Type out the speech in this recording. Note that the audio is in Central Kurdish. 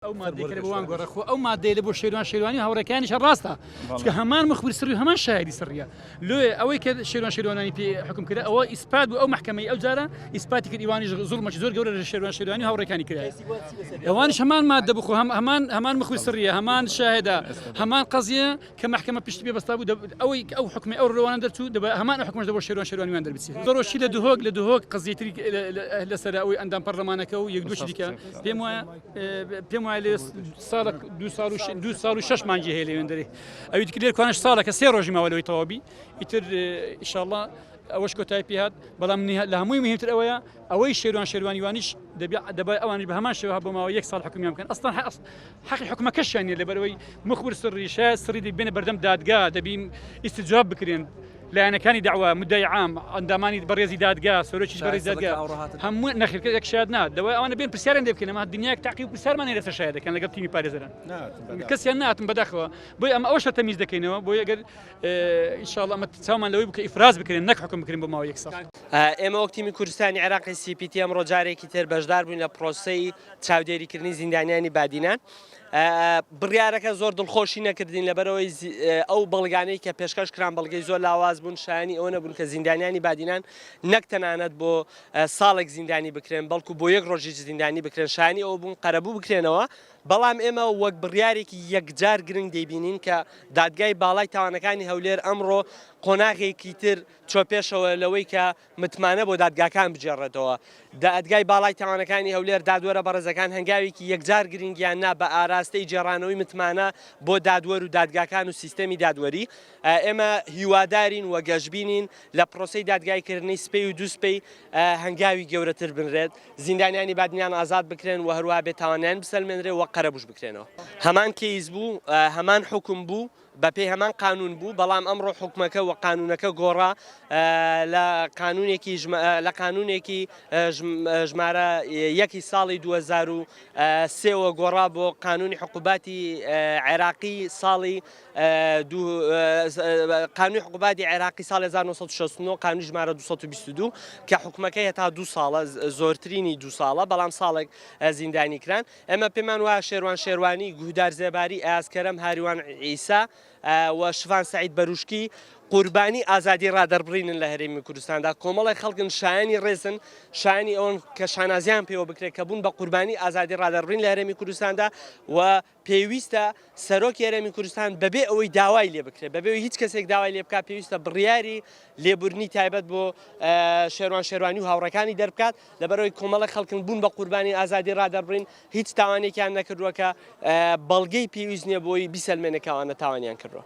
ئەو مادەی کە لە بۆ وان گۆڕە خۆ ئەو مادەی لە بۆ شێروان شێروانی و هاوڕێکانیش هەر ڕاستە چونکە هەمان مخبر سڕی و هەمان شایدی سڕیە لۆیە ئەوەی کە شێروان شێروانانی پێ حکم کرا ئەوە ئیسپات بوو ئەو محکمەی ئەو جارە ئیسپاتی کرد ئیوانیش زوڵمەکی زۆر گەورە لە شێروان شێروانی و هاوڕێکانی کرایە ئەوانیش هەمان مادە بخۆ هەم هەمان هەمان مخبر سڕیە هەمان شاهدە هەمان قەزیە کە مەحکەمە پشتی پێ بەستا بوو ئەوەی ئەو حکومی ئەو ڕێوانە دەرچوو دەبا هەمان ئەو حکومەش دەبۆ شێروان شێروانیان دەربچێت زۆرۆشی لە دهۆک لە دهۆک قەزیەتری لەسەر ئەوەی ئەندام پەرلەمانەکە و یەک دووشی دیکە پێم وایە پێم وایە لێ ساڵە دو ساڵ و دو ساڵ و شەش مانگی هەیە لەوێن دەرێ ئەوی دیکە لێر کوانش ساڵەکە سێ ڕۆژی ماوە لەوەی تەواو بی ئیتر ئینشاءاللە ئەوەش کۆتایی پێهات بەڵام لە هەمووی مهمتر ئەوەیە ئەوەی شێروان شێروانی وانیش دەبێ ئەوانیش بە هەمان شێوە بۆ ماوە یەک ساڵ حکومیان بکەن ئەسڵەن حەقی حکومەکەشیان نیە لەبەرەوەی مخبر سڕی شایەت سڕی دەبێنە بەردەم دادگا دەبی ئیستجواب بکرێن لایەنەکانی داوا مدعی عام ئەندامانی بەڕێزی دادگا سەرۆکی بەڕێز دادگا هەموو نەخیر یەک شایەت نا دەوای ئەوانە بێن پرسیاران لێ بکەن ئەمە دنیایەک تاقی و پرسیارمان هەیە لەسەر شایەتەکان لەگەڵ تیمی پارێزەران کەسیان ناتن بەداخەوە بۆی ئەمە ئەوەشە تەمیز دەکەینەوە بۆی ئەگەر ئینشاءاللە ئەمە چاومان لەوەی بکە ئیفراز بکرێن نەک حکم بکرێن بۆ ماوەی یەک ساڵ. ئێمە وەک تیمی کوردستانی عێراقی سی پی تی ئەمڕۆ جارێکی تر بەشدار بووین لە پرۆسەی چاودێریکردنی زیندانیانی بادینان. بڕیارەکە زۆر دڵخۆشی نەکردین لەبەرئەوەی ئەو بەڵگانەی کە پێشکەش کران بەڵگەی زۆر لاواز بوون شایانی ئەوە نەبوون کە زیندانیانی بادینان نەک تەنانەت بۆ ساڵێک زیندانی بکرێن بەڵکو بۆ یەک ڕۆژیش زیندانی بکرێن شایانی ئەوە بوون قەرەبوو بکرێنەوە بەڵام ئێمە وەک بڕیارێکی یەکجار گرنگ دەیبینین کە دادگای باڵای تاوانەکانی هەولێر ئەمڕۆ قۆناغێکی تر چوە پێشەوە لەوەی کە متمانە بۆ دادگاکان بگێڕێتەوە. دادگای باڵای تاوانەکانی هەولێر دادوەرە بەڕێزەکان هەنگاوێکی یەکجار گرنگیان نا بە ئاراستەی گێڕانەوەی متمانە بۆ دادوەر و دادگاکان و سیستەمی دادوەری. ئێمە هیوادارین و گەشبینین لە پرۆسەی دادگایکردنی سپەی و دووسپەی هەنگاوی گەورەتر بنرێت، زیندانیانی بادینان ئازاد بکرێن و هەروەها بێتاوانیان بسەلمێنرێ و قەرەبووش بکرێنەوە. هەمان کەیس بوو، هەمان حوکم بوو، بەپێی هەمان قانوون بوو، بەڵام ئەمڕۆ حوکمەکە و قانوونەکە گۆڕا لە قانوونێکی لە قانوونێکی ژمارە یەکی ساڵی 2003 وە گۆڕا بۆ قانوونی حقوباتی عێراقی ساڵی قانونی حقوباتی عێراقی ساڵی 1969 قانونی ژمارە 222 کە حکومەکەی هەتا دوو ساڵە زۆرترینی دوو ساڵە بەڵام ساڵێک زیندانی کران ئێمە پێمان وایە شێروان شێروانی، گوهدار زێباری، ئەیاز کەرەم، هاریوان عیسا و شڤان سەعید بەروشکی قوربانی ئازادی ڕادەربڕینن لە هەرێمی کوردستاندا، کۆمەڵێک خەڵکن شایەنی ڕێزن، شایەنی ئەوەن کە شانازیان پێوە بکرێت کە بوون بە قوربانی ئازادی ڕادەربڕین لە هەرێمی کوردستاندا و پێویستە سەرۆکی هەرێمی کوردستان بەبێ ئەوەی داوای لێ بکرێت، بەبێ ئەوەی هیچ کەسێک داوای لێ بکات پێویستە بڕیاری لێبوردنی تایبەت بۆ شێروان شێروانی و هاوڕێکانی دەربکات، لەبەرئەوەی کۆمەڵێک خەڵکن بوون بە قوربانی ئازادی ڕادەربڕین هیچ تاوانێکیان نەکردووە کە بەڵگەی پێویست نییە بۆی بیسەلمێنێ کە ئەوانە تاوانیان کردووە.